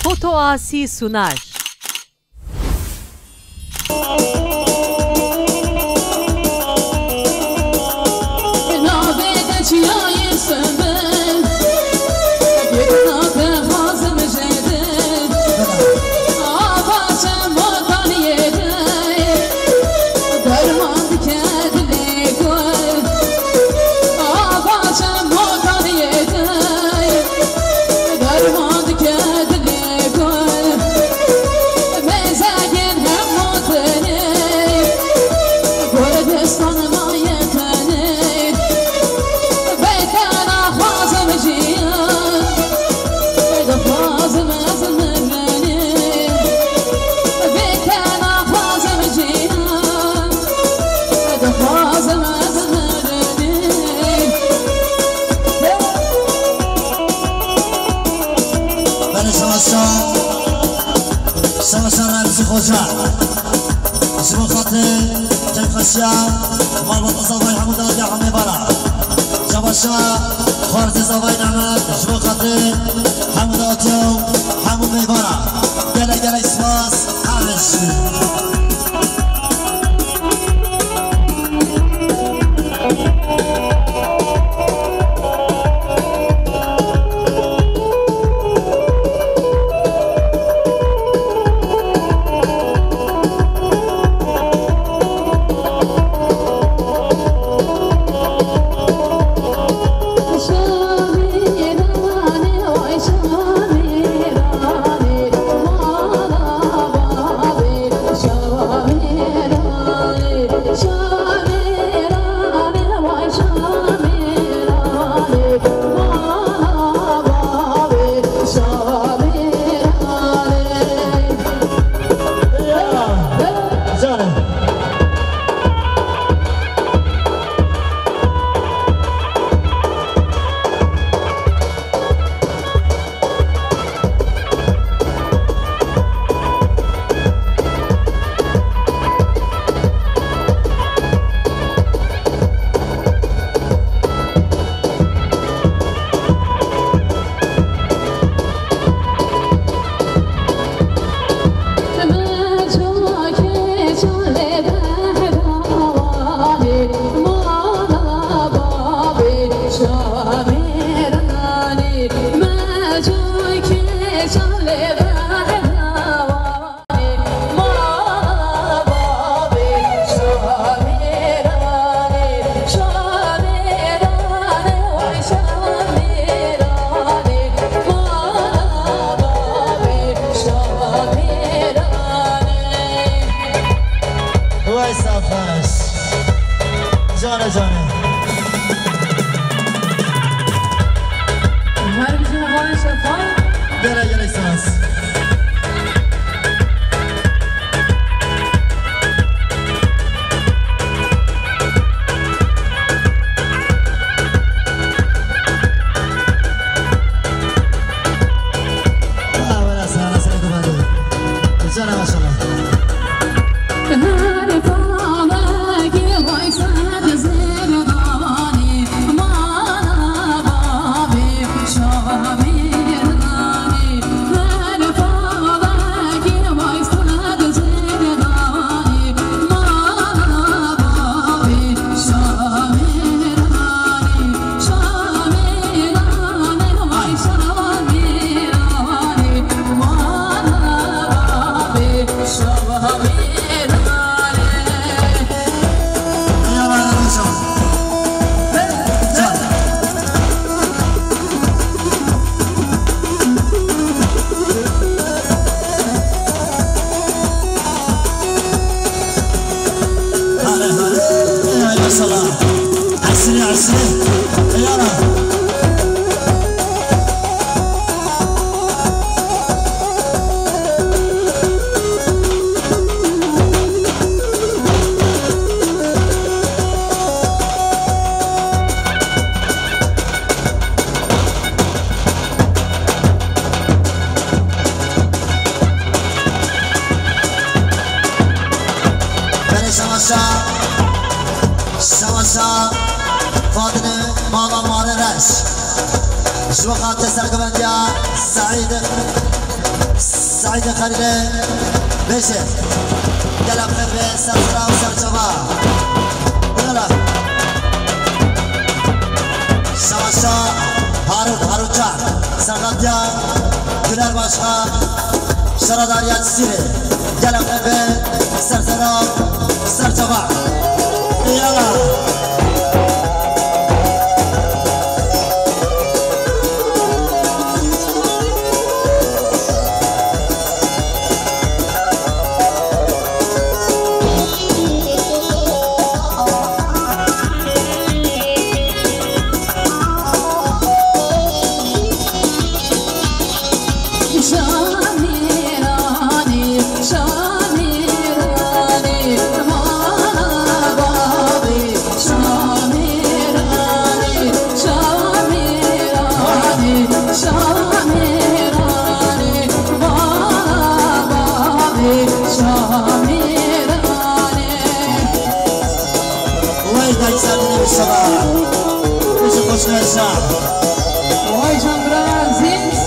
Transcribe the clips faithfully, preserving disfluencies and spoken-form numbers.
Foto Asi sunar. Belê, şabaşa, şabaşa Remzî Xoca. Ji bo xatir kêfxweşiya malbata Zavayê hemû dawetiya hemê bara. Şabaşa xwarzê Zavayê Nehmet ji bo xatir hemû dawetiya û hemû mêvara. Gelek gelek spas. Wey safeş. Cane cane. Her bizim hevalên şefay. Gele gele sans. Hale hale. Ey, maşallah. Esri, esri. Ey, ana. Belê şemaşa, şemaşa Fadilê mala Mare Reş. Ji bo xatir serkevendiya Seîd, Xelîle bêje. Gelek xêr be, ser sera û ser çava. Yala. Şaşa Harun Harunca. Serhatiya Güler Başkan. Şaradariya Çisîrê. Gelek xêr be, ser sera, ser çava. Yala. Wey dayk serdinê wî şeva. Wî jî xweşnaya şa. Vay can bira ezîz.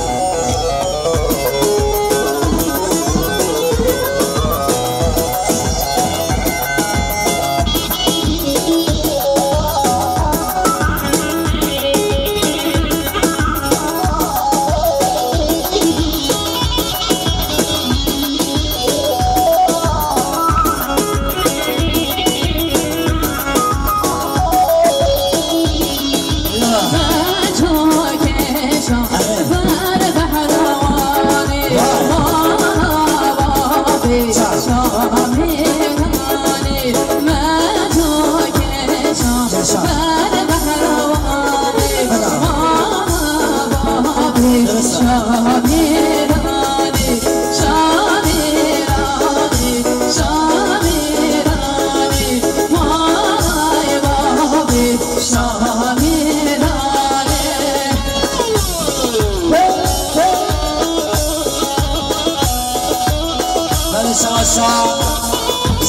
Belê şaşa,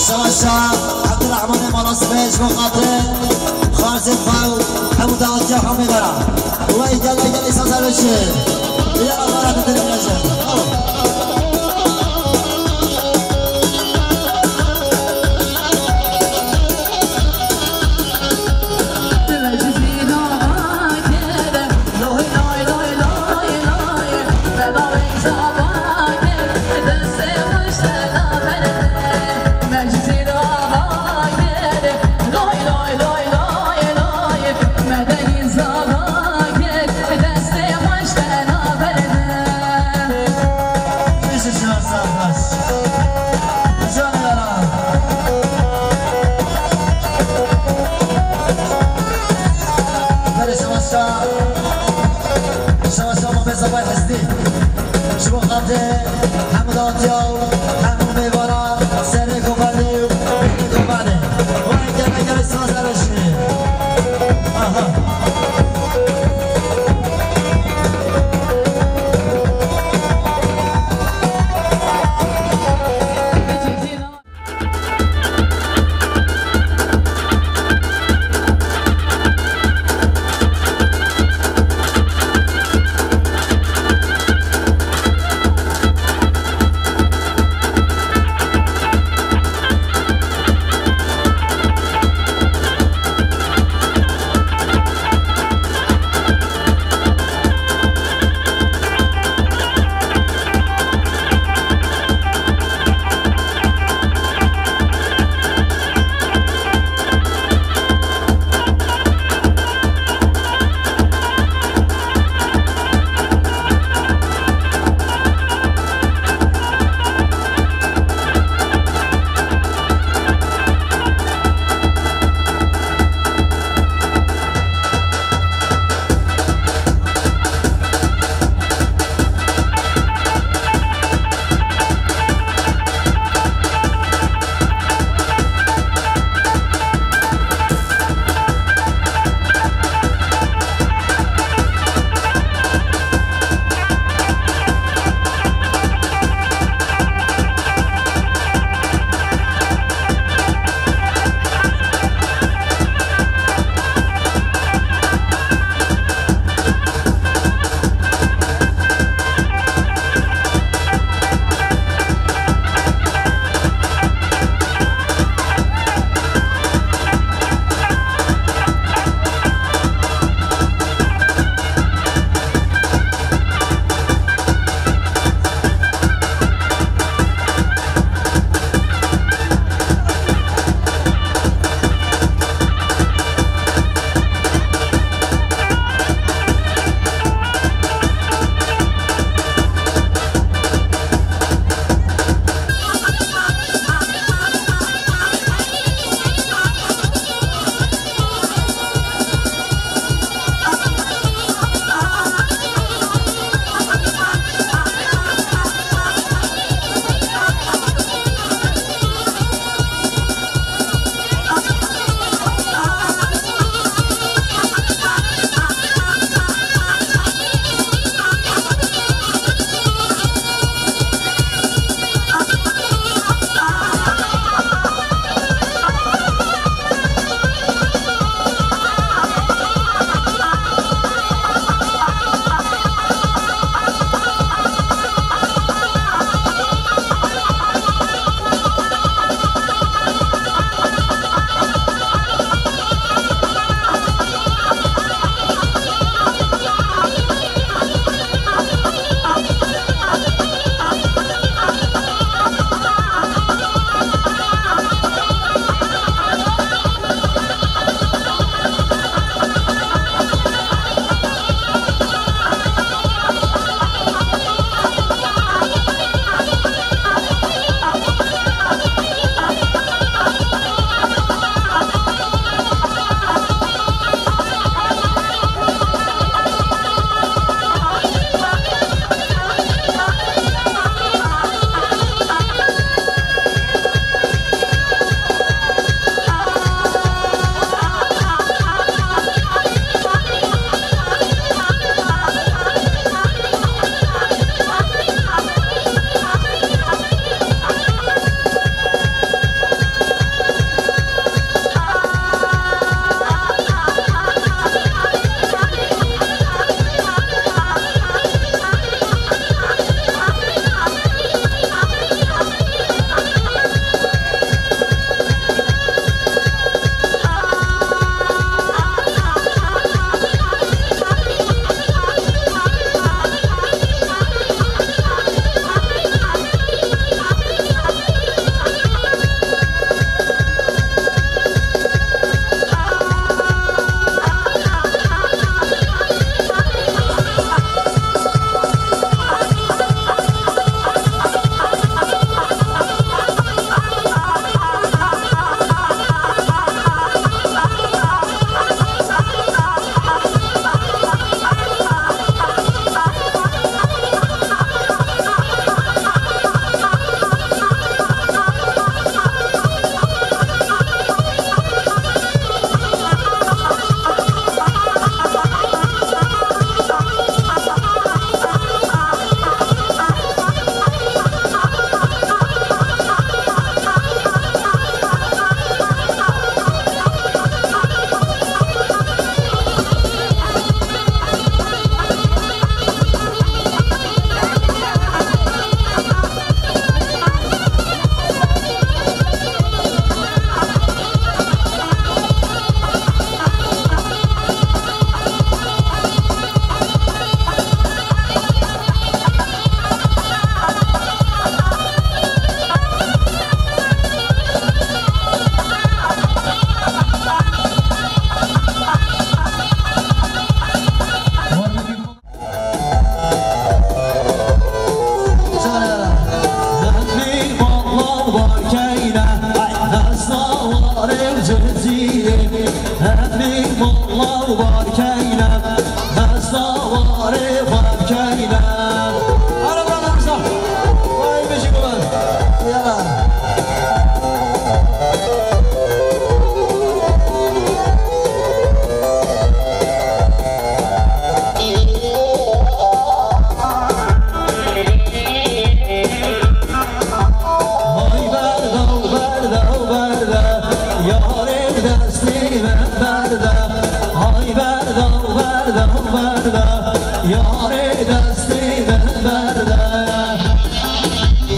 şaşa, Ebdurrahmanê Malasibê ji bo xatirê xarzê xwe û hemû dawetiya xwe mêvera. Wey gelê gelê sazar bişî. Ya Allah, Rabbi, dilim Bêje şinas saxbaş. Canê yara. Berê şaşa, şaşa Mamê Zebay Hesnî. Ji bo xatirê hemû dawetiya û hemû mêvanan serê kobanê û bêhnê kobanê. Wey gelek gelek saz ereşî. Aha.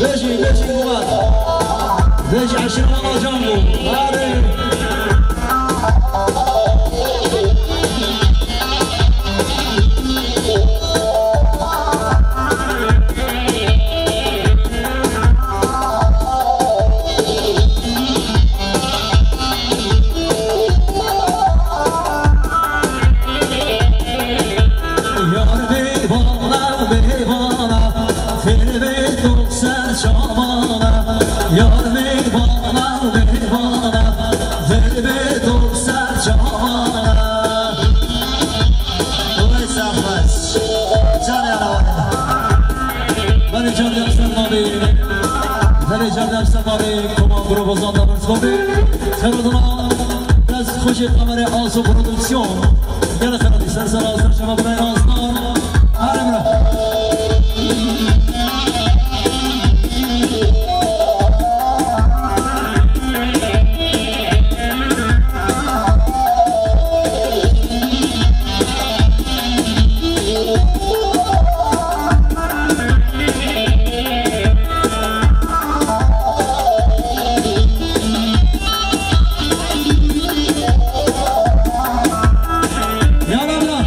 Vejî, vejî Murat. Vejî Eşref Alacan bû. Arê. Yar mêvana, mêvana, fêr bê doh ser çavana. Yar mêvana, mêvana, fêr bê doh ser çavana. Wê saxbaş. Canê ana were. Belê can dem ser mabê. Belê can dem ser mabê. Koman grubozan da berz mabê. Xeradına dest xweşê kamera Aso Produksiyon. Gel xeradî ser ser ser şema birayê Aslan. Hare bira. Yalla bira.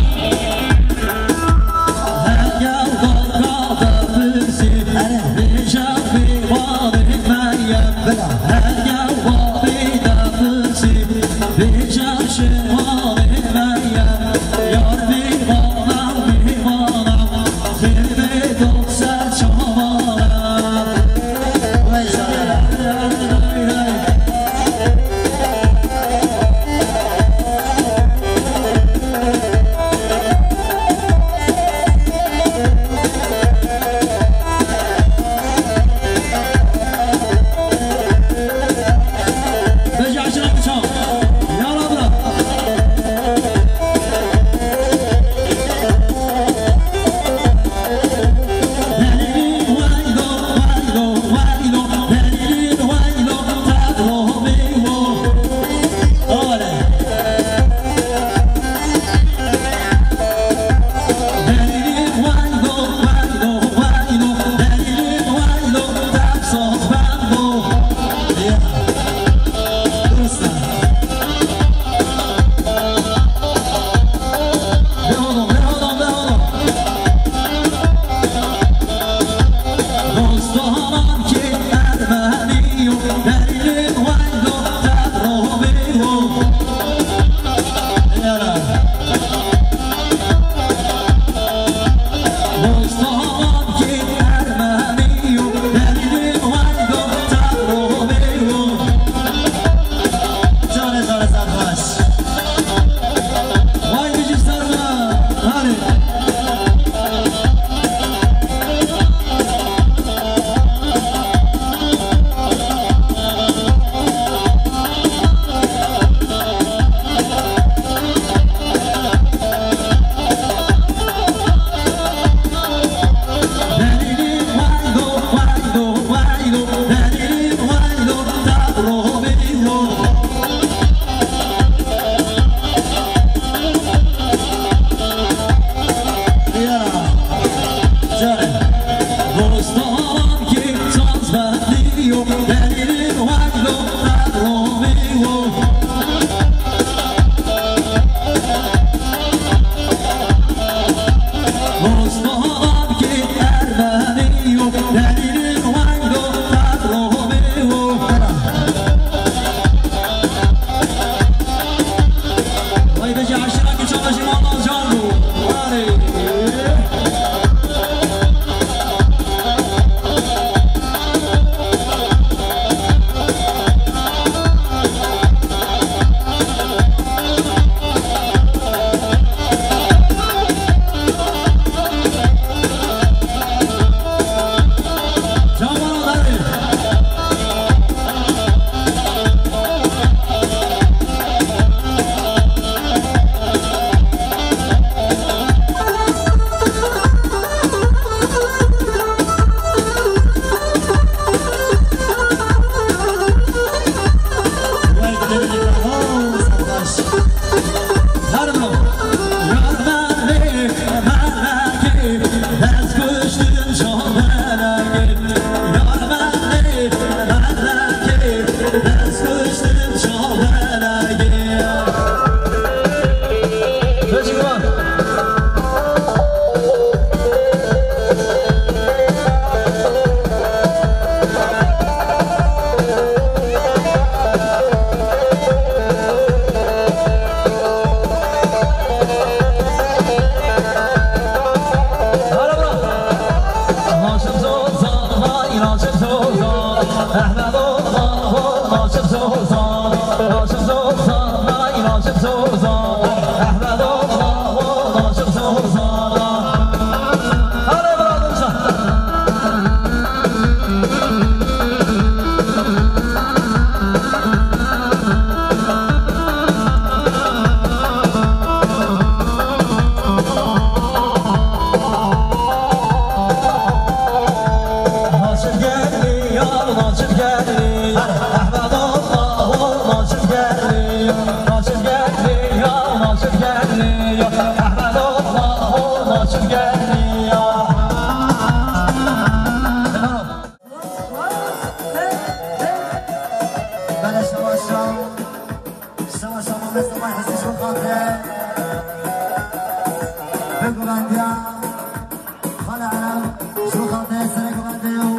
Ji bo xatirê serê govendê û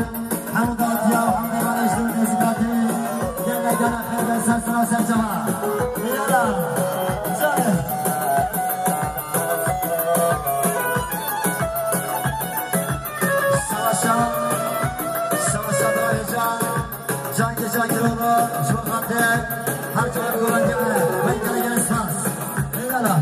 hemû datiya û hemû mêvanê ji dûr nêzîkatî, gelek gelek xêr be, ser sera ser çava. Hêla, canê. Savaşa, savaşa birayê can, can gece girova, ji bo xatirê her çava govendê me. Wê gelek gelek spas. Hêla.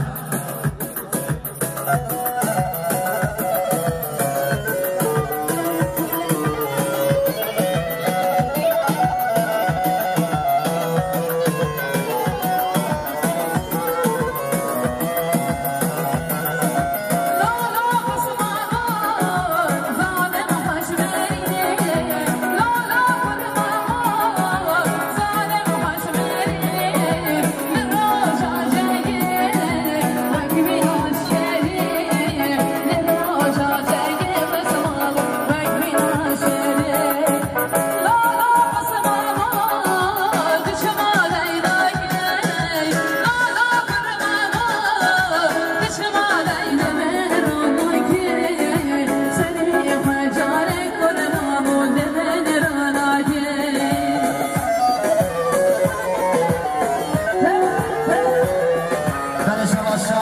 Belê şevaşa,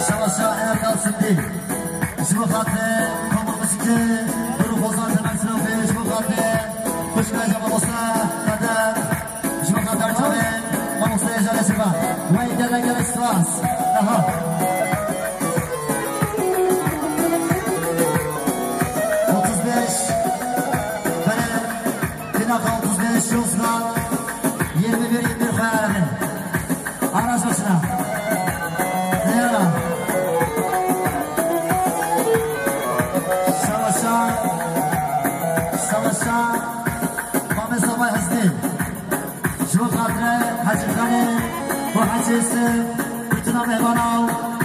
şevaşa Erdal Sindî. Ji bo xatirê komik muzîkê, Dûr û Xozan Temel Silofê, ji bo xatirê xwişka Cemal Musa Qeder, ji bo xatirê çavê mamoste Êjara Şiva. Wey gelek gelek spas. Aha. Otuz beş. Belê. Pînaxa otuz beş, Yozgat, yirmi bir, yirmi bir xwe erin. Aras başına. Ziyara. Savaşa, savaşa, Mamê Sabay Hesnî. Ji bo xatirê Hecî Xanê û Hecî Yusuf, bütün mêvana,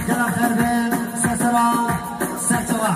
gelek xêr be, ser sera, ser çava.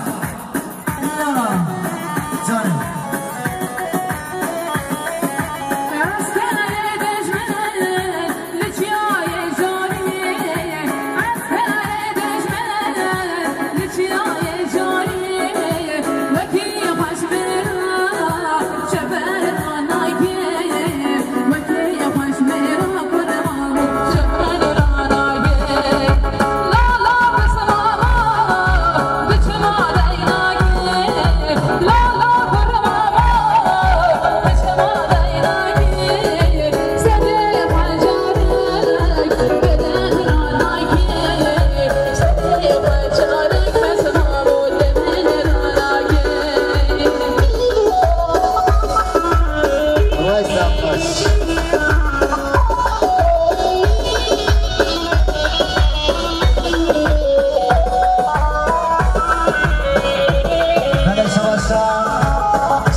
Belê şevaşa,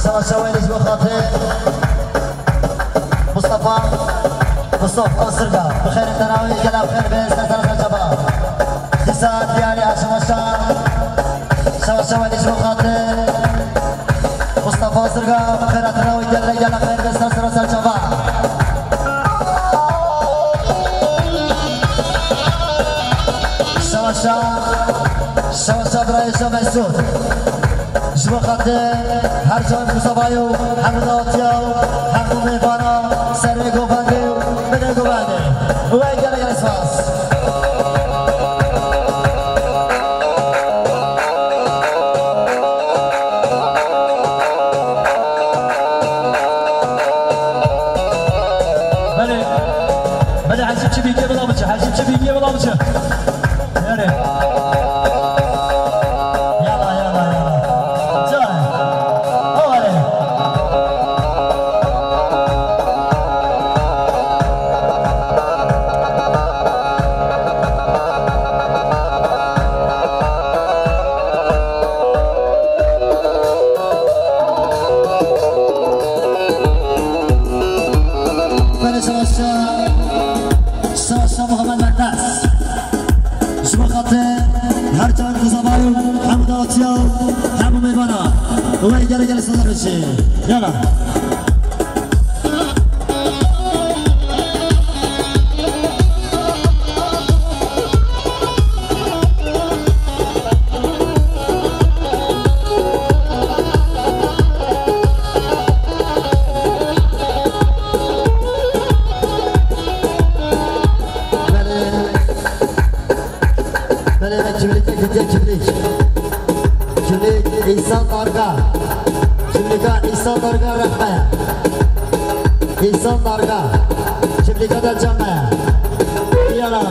şevaşa welê ji bo xatirê Mustafa, Mustafa Sirga. Bi xêr terawî, gelek xêr be, ser sera ser çava. Dîsa diyarê şevaşa, şevaşa welê ji bo xatirê Mustafa Sirga, bi xêr terawî, gelek gelek xêr be, ser sera ser çava. Şevaşa, şevaşa birayê Şah Mesûd. Ji bo xatirê her çavên ku zavayê û hemû dawetiya û hemû mêvana serê govendê û binê govendê. Wey gelek gelek spas. Belê, belê, Hecî çi bîkê bila biçe, Hecî çi bîkê bila biçe. Yere. Yala, yala, yala. Can. Hawale. Belê şevaşa, şevaşa Muhammed Mektas. Ji bo xatirê her çavên ku zavayê û hemû dawetiya û hemû mêvana. Wey gelek gelek sazar biçe. Yala. Darga. Çimlîka Îsa Darga rehme. Îsa Darga. Çimlîka de cem me. Yala.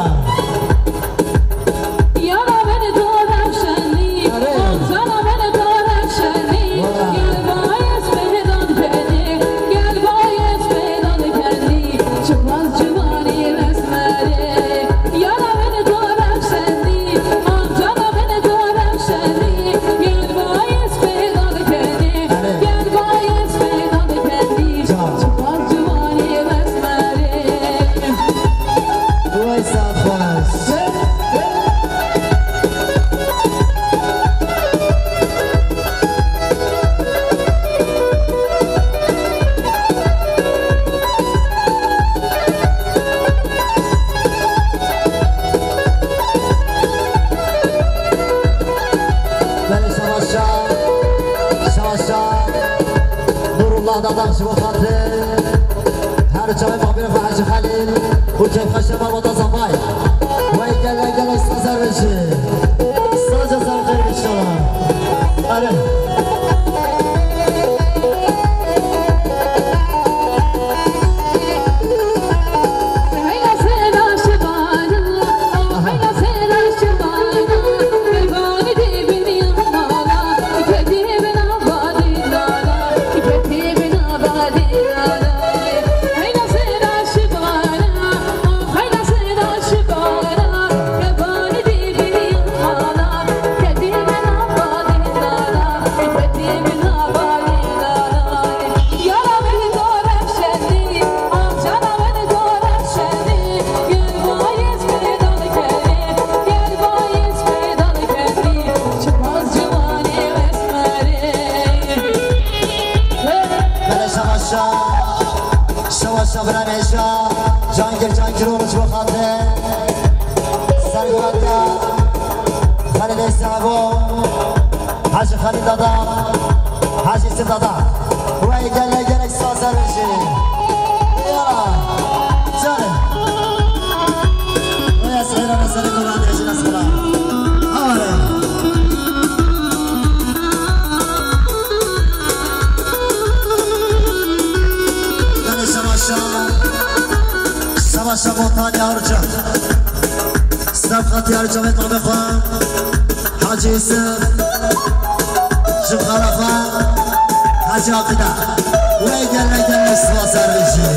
Yara beni to rewşenî, Erê. Cana beni to rewşenî, Wala. Gel bayez peydan kenî, gel bayez peydan kenî, çiqas ciwanî resmerê. Yara beni to rewşenî, Cana beni to rewşenî, gel bayez peydan kenî, Erê. Gel bayez peydan kenî, Can. Çiqas ciwanî resmerê. Wey saet xweş. Belê şebaşa, şebaşa. Nurullah Dadaq ji bo xatir her çavê mabêrê xwe Hecî Xelîl û keyfxweşe malbata Zavay. Wey gelek gelek saz her bijî. Saza ser xêr inşallah. Erê. Belê şebaşa, şebaşa bira mêja, Cangir, Cangir oruç bu xatir. Serguveta, Xalidê Sabo, Hacı Xalid Dada, Hacı Yusuf Dada. Wey gelek gelek saz her bijî. Yala, canım. Wey ez xêra ne serê Kur'an dejin ez xira. Aware. Yanî şebaşa, şebaşa Botan Yavruca. Sefqat Yavruca ve tabi xwe. Hacı Yusuf. Ji xala xwe. Hacı Akida. Wey gelek gelek spas her bijî.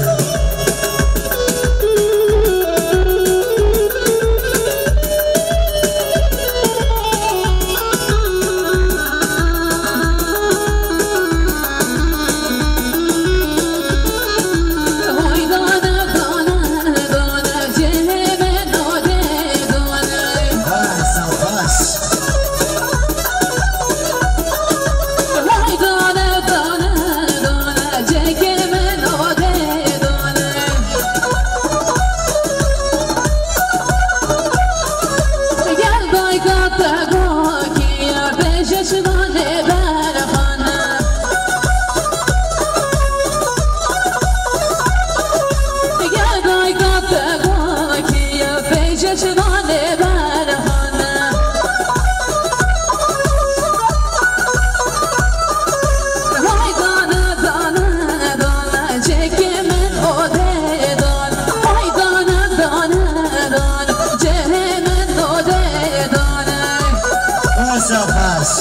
Xweş e, xweş.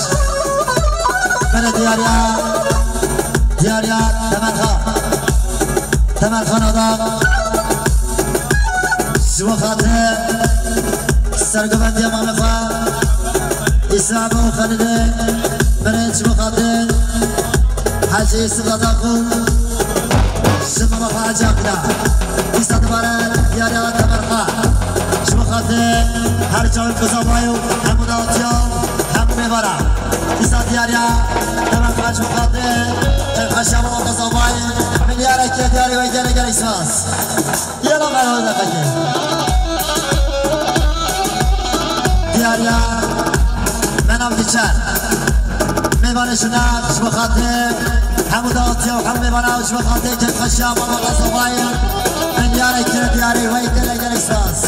Bere diyariya, diyariya Temerxa. Temerxa Nadal. Ji bo xatir sergovendiya mamê xwe. Îslam û Xelîlê. Bere ji bo xatir Hecî Yusuf Dadaxo. Ji mala xwe Hecî Akida. Îsa dibare diyariya Temerxa. Ji bo xatir her çavên Kozavayê û hemû dawetiya, hemû mêvara. Îsa diyariya Temerxa ji bo xatir, e, xeşa mala Kozavayê. Milyareke diyarî wey gelek gelek spas. Yala merhaba deqeke. Diyariya Menav Diçer. Mêvanê jinak ji bo xatir hemû dawetiya û hemû mêvana û ji bo xatir kêfxweşiya mama Qezavayê. Milyarek kire diyarî wey gelek gelek spas.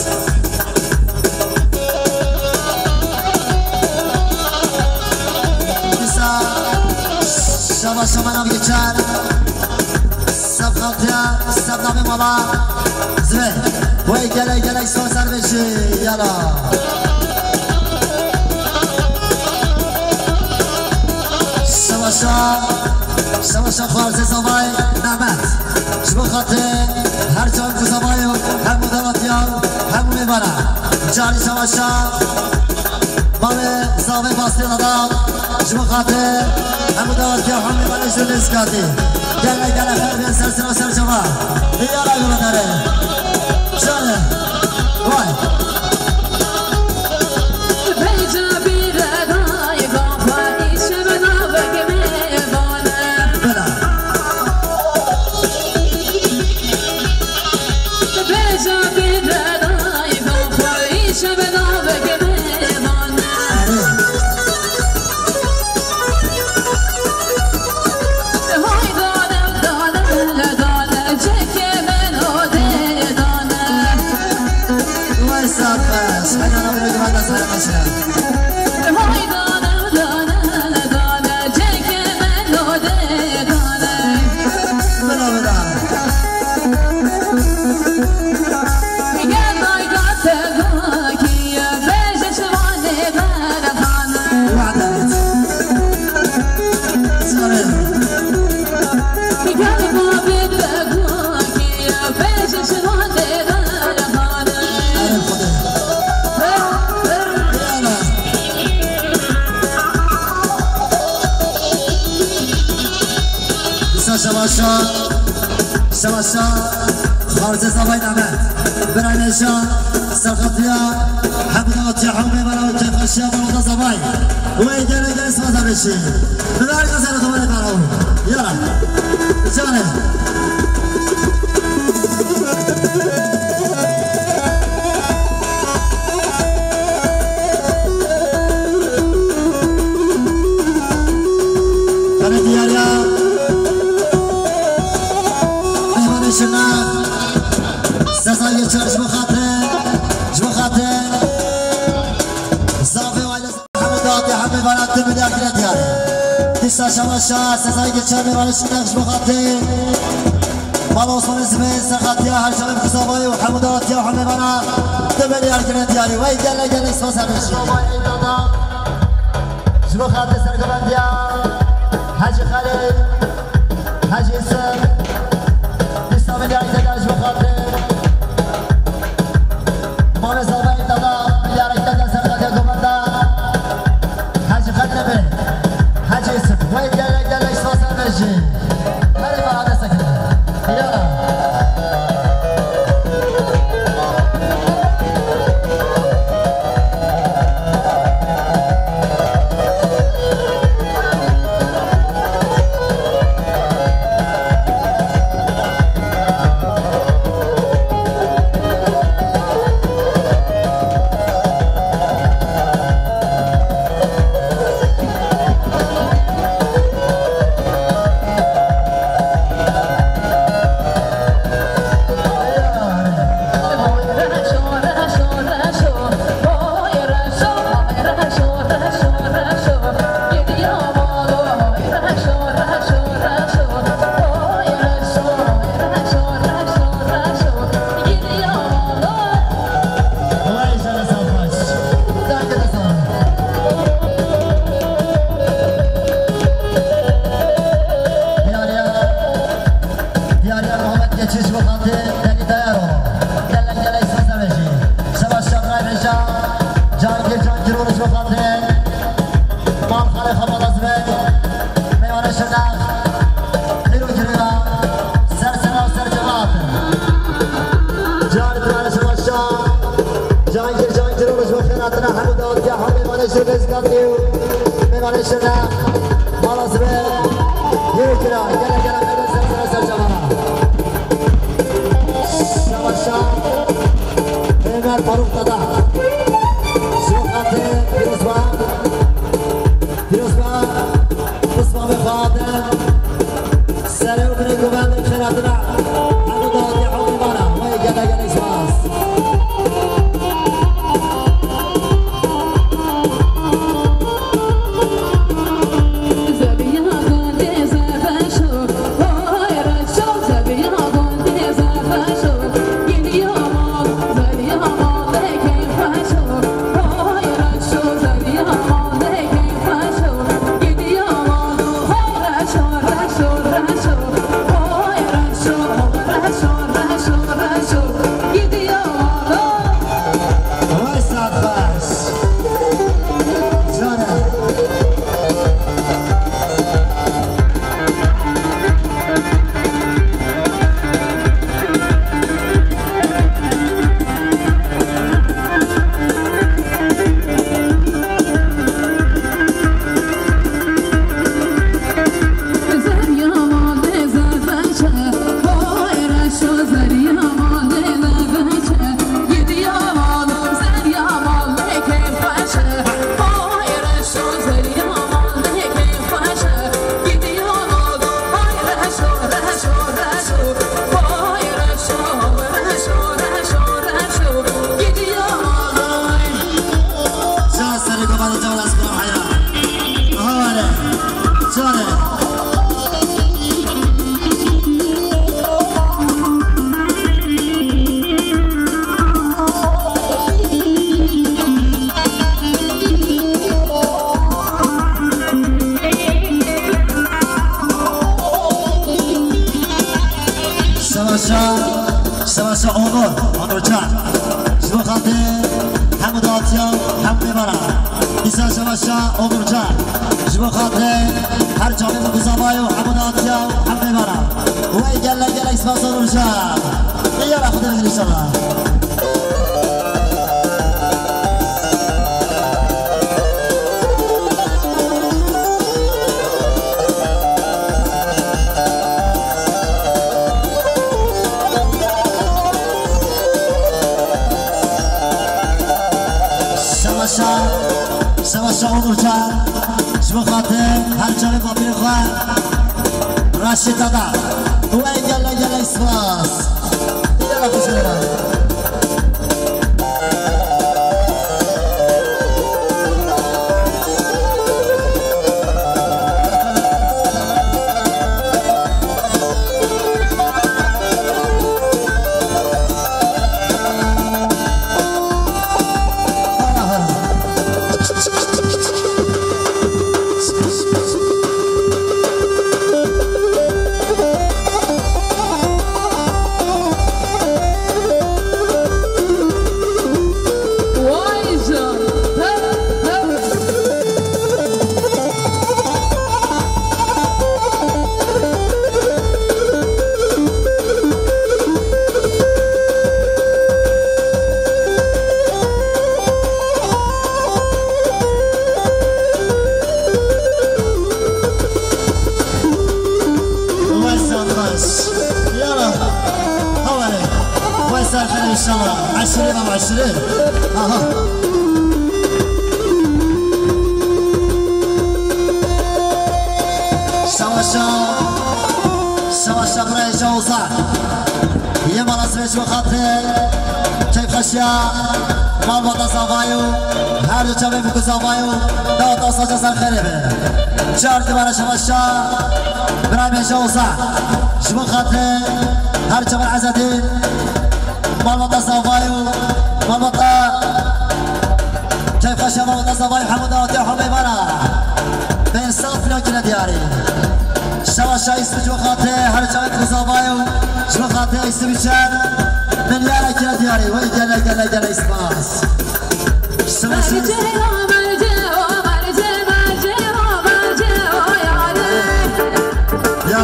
Dîsa Şabaş şama nav geçer. Sef xatiya, sef navê mala. Zve. Wey gelek gelek spas ser vê jî. Yala. Şabaşa, şabaşa xwarzê zavay Mehmet. Ji bo xatirê her çar ku zavay û hemû dawetiya û hemû mêvana. Carî şabaşa. Mavê zavê Basrê Dada, ji bo xatir hemû dawetiya hemû mêvanê ji Lêzkatî. Gele, gele, xêr bên ser sira ser çava. Diyara gulo dere. Şane. Vay. Bela. Vay Serxweş, heyran abine guvan da Serxweş. Vila, vila. Dîsa şebaşa, şebaşa, xarzê zavay name. Birayneşa, serxatiya, hemda tiya hemê bera û kêfxweşiya mala zavay. Wê gele gele spas da beşî. Bi ber gazara xebere bera. Yala. Canê. Belê diyariya. Mehmanê şirna. Sezayê çar ji bo xatir. Ji bo xatir. Zavê aile. Hemû dawetiya hemê vana tu milyar kire diyar. Dîsa şebaşa, sezayê geçer mêvanê şirna ji bo xatir. Mala Osmanê Zibê, serxatiya her çavê bi zavayê û hemû dawetiya hemê vana tu milyar kire diyarî. Wey gele gele spas hemişî. Ji bo xatir sergovendiya Hecî Xelîl. Hecî Yusuf, dîsa milyarî zêde ji bo xatir. Malê zavayê Dada, milyarî zêde serxatiya govenda. Hecî Xelîl be. Hecî Yusuf, wey gelek gelek spas hemişî. Herê bana destek. Ya. Diyariya Muhammed Geçiş ve Fatih Deli Dayaro. Gelek gelek spas hemişî. Şebaş Şadray Reja. Cangir Cangir Oruç ve Fatih. Mal Xalê Xebala Zibek. Meyvanê şirna. Hîro girêna. Ser sera ser cemaat. Cangir Cangir Oruç ve Fatih. Hemû dawetiya hemû mêvanê şirna. Zikatî. Meyvanê şirna. Mala Zibê. Yê kira. Gele gele meyve ser ser ser çavana. Şebaşa. Êmer Faruk Dada. Ji bo xatirê pîrozba. Pîrozba. Pismamê xwe hatin. Serê û binê govendê xêr hatina. Hemû dawetiya hemû mêvana. Wey gele gelek spas. Şa, Şevaşa Onur, Onurcan. Ji bo xatirê hemû datiya, hemû mêvana. Îsa Şevaşa Onurcan. Ji bo xatirê her çavê min ku zavay û hemû datiya, hemû mêvana. Wey gelek gelek spas Onurcan. Yala xwe dê inşallah. Şevaşa, Şevaşa Onurcan, ji bo xatir her çavê bapîrê xwe, Raşîd Dada. Wey gelek gelek spas. Yala xwe şerefe. Wes arkadaş. Yala. Havale. Wes arkadaş inşallah. Aşırı baba aşırı. Aha. Şevaşa. Şevaşa birayê Şevaşa. Yê mala sibê ji bo xatirê keyfxweşiya malbata zavayê û her du çavê min ku zavayê û daweta saca ser xêrê be. Çar dibare Şevaşa birayê min Şevaşa. Ji bo xatirê her çavê Ezedîn malbata zavayê û malbata keyfxweşiya malbata zavayê hemû dawetiya hemû mêvana. Bên saf filan kine diyarî. Şevaşa îsmî ji bo xatirê her çavê ku zavayê û ji bo xatirê îsmî çer milyara kine diyarî. Wey gelek gelek gelek spas. Şevaşa îsmî. Ya.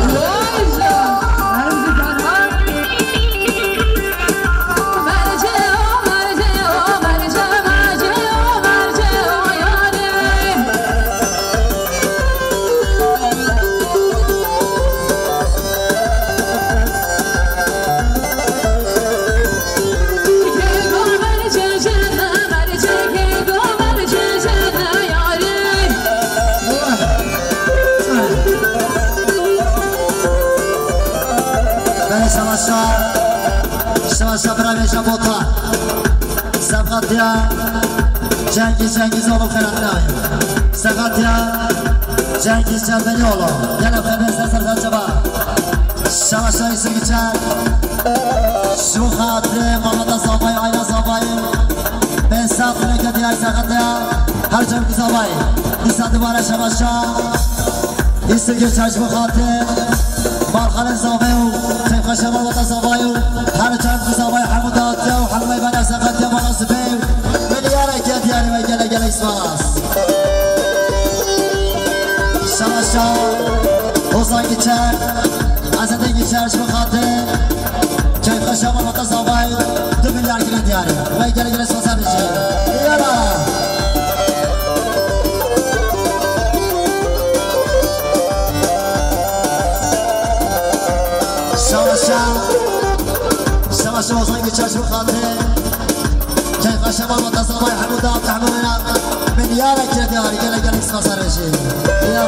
Belê Şevaşa, Şevaşa bira vêja bota. Sefqetiya Cengiz, Cengiz oğlum xelatına. Sefqetiya Cengiz Çelbeli oğlum. Gel efendim sen sen sen çaba. Şevaşa Yusuf Güçer. Şu hatırı Mehmet Zavay, Ayla Zavay. Ben safine ke diyar sefqetiya. Her çabuk Zavay. İsa duvara Şevaşa. Îstikê çarşî bi xatir Marxalên Zavê û Keyfxweşa Malbata Zavayê û her çar bi Zavayê hemû datiya û hemû meyvana sefqetiya mala sibê û milyareke diyarî ve gelek gelek spas. Şaşa Ozan Geçer, Ezedîn Geçer ji bi xatir Keyfxweşa Malbata Zavayê du milyar kine diyarî. Ve gelek gelek spas her şey. Yala. Şevaşa, Şevaşa Ozan Geçer ji xatir Keyfxweşa Malbata Zavayê hemû da hemû milyarek kire diyarî gelek gelek spas her şey. Ya.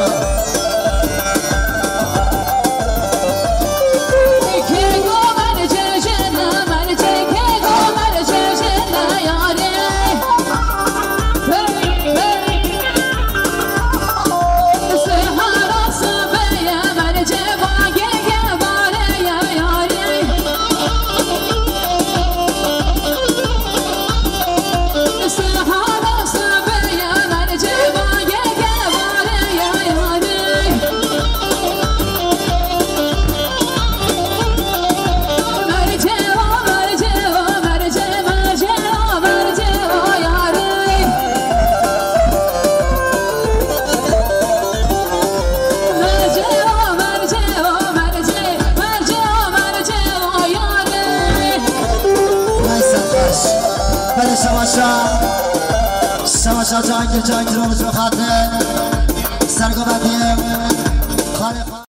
Cahangîr, Cahangîroğlu ji xatir Sergo Bedî, Xalê Xalê.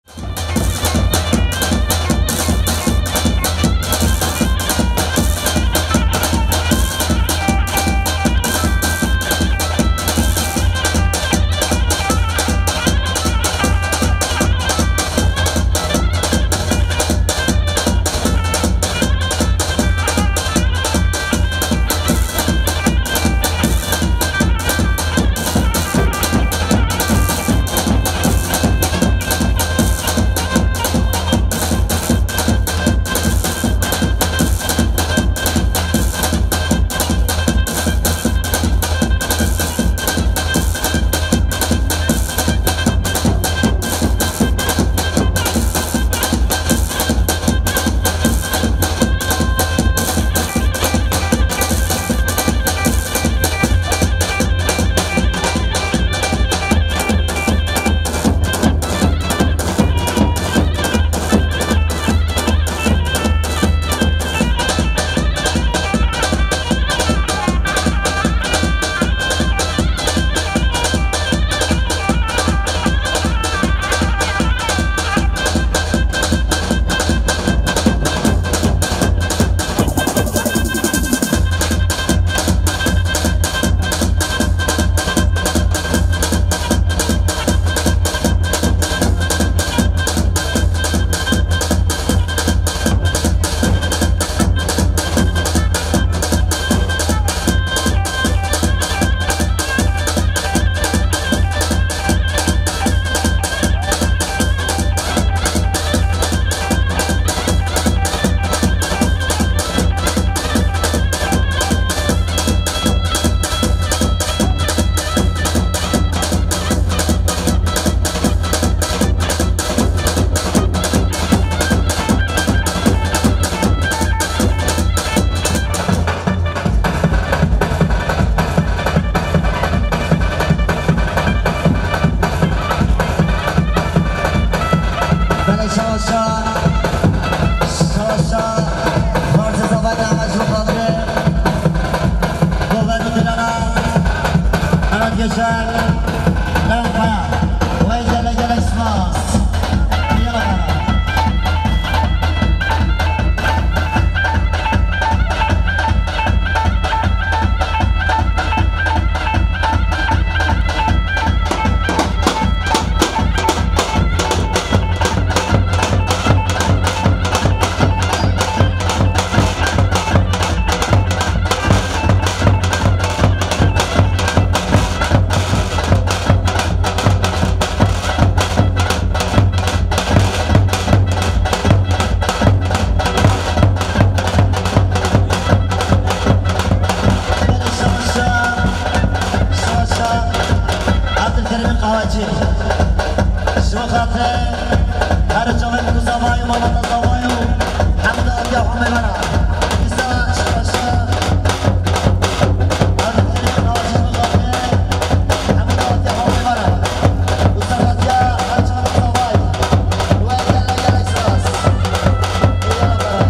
Belê şaşa, şaşa, Farzê Zavay Mehmet ji xatirê Govend û Dilana, Mehmet Geçer, Lewkaya, wey gelek gelek spas. Yala bana. Şaşa, şaşa, Abdülkerim Kahveci. Ji bo xatir her çavên ku zavayê û malbata zavayê û hemû dawetiya xwe me bera. Kisa şaşa, Abdülkerim Kahveci ji bo xatir hemû dawetiya xwe me bera. Û serhatiya her çavên zavayê. Wey gelek gelek spas. Ê yala bera.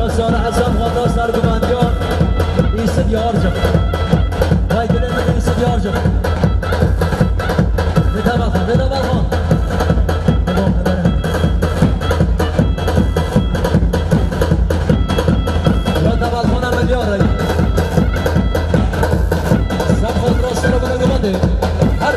Ya Sare Hesen Xwata sergumandiyan Îsip Yarcik. Vay dilê min Îsip Yarcik. Vêta balxan, vêta balxan. Tamam, tamam. Ya da balxana milyar. Sab kontrol sero bile gumade. Her.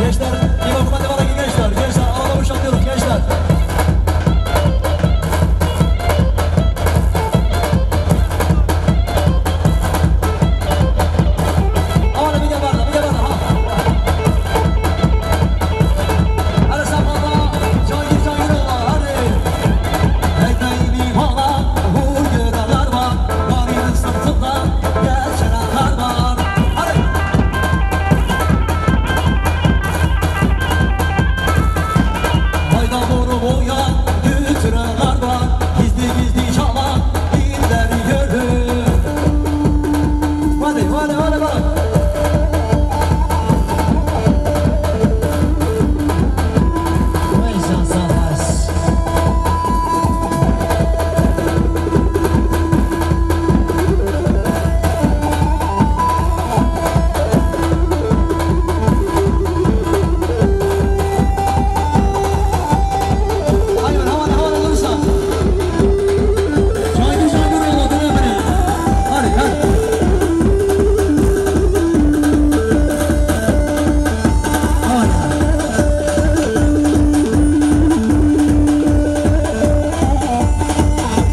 Gençler, bir bakıma devam edin gençler. Gençler, alanı boşaltıyoruz gençler. Alanı bir de barda, bir de barda, ha. Hadi sağ ol, Cahil, Cahil oğlan, hadi. Ekmeğimi bana, vur göğe darma, varın sırtımdan, gel kenarlardan. Hadi. Hayda doğru boya, götüren var, gizli gizli çalan, ipleri gördüm. Hadi, hadi, hadi, hadi. Vay, sağ, sağ, sağ.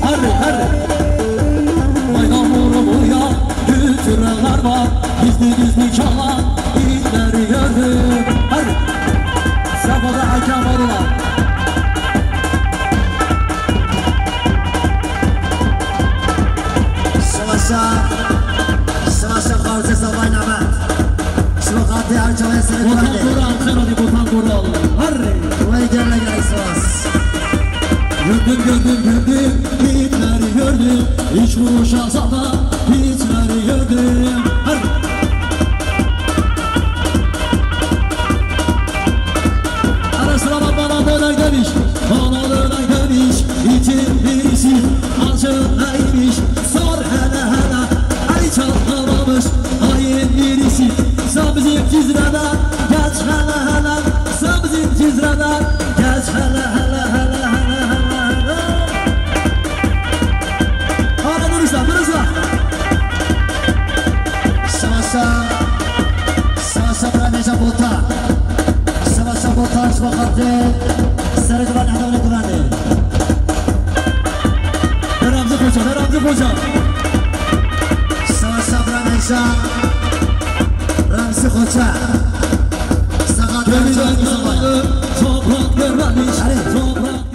Herre, herre. Maydan boru boya, kültürler var. Gizli gizli çalan itleri gördüm. Herre. Sefada hakem arılar. Sivasa, Sivasa Kavcı Savay Nabat. Şubat her çalaya seni Botan Koral, Kırali Botan Koral. Herre. Vay gel gel Sivas. Gördüm, gördüm, gördüm, Hitler'i gördüm. Üç vuruş alsa da Hitler'i gördüm. Her. Ara sıra bak, bana döner demiş, bana döner demiş. İçin birisi acı neymiş? Sor hele hele, ay çatlamamış. Hain birisi, sen bizim Cizre'de. Geç hele hele, sen bizim Cizre'de. Geç hele hele hele hele hele hele. Hadi durursa, durursa. Sivas Remzi Xoça. Sakat Remzi Xoça. Toprak derlemiş, Hadi. Toprak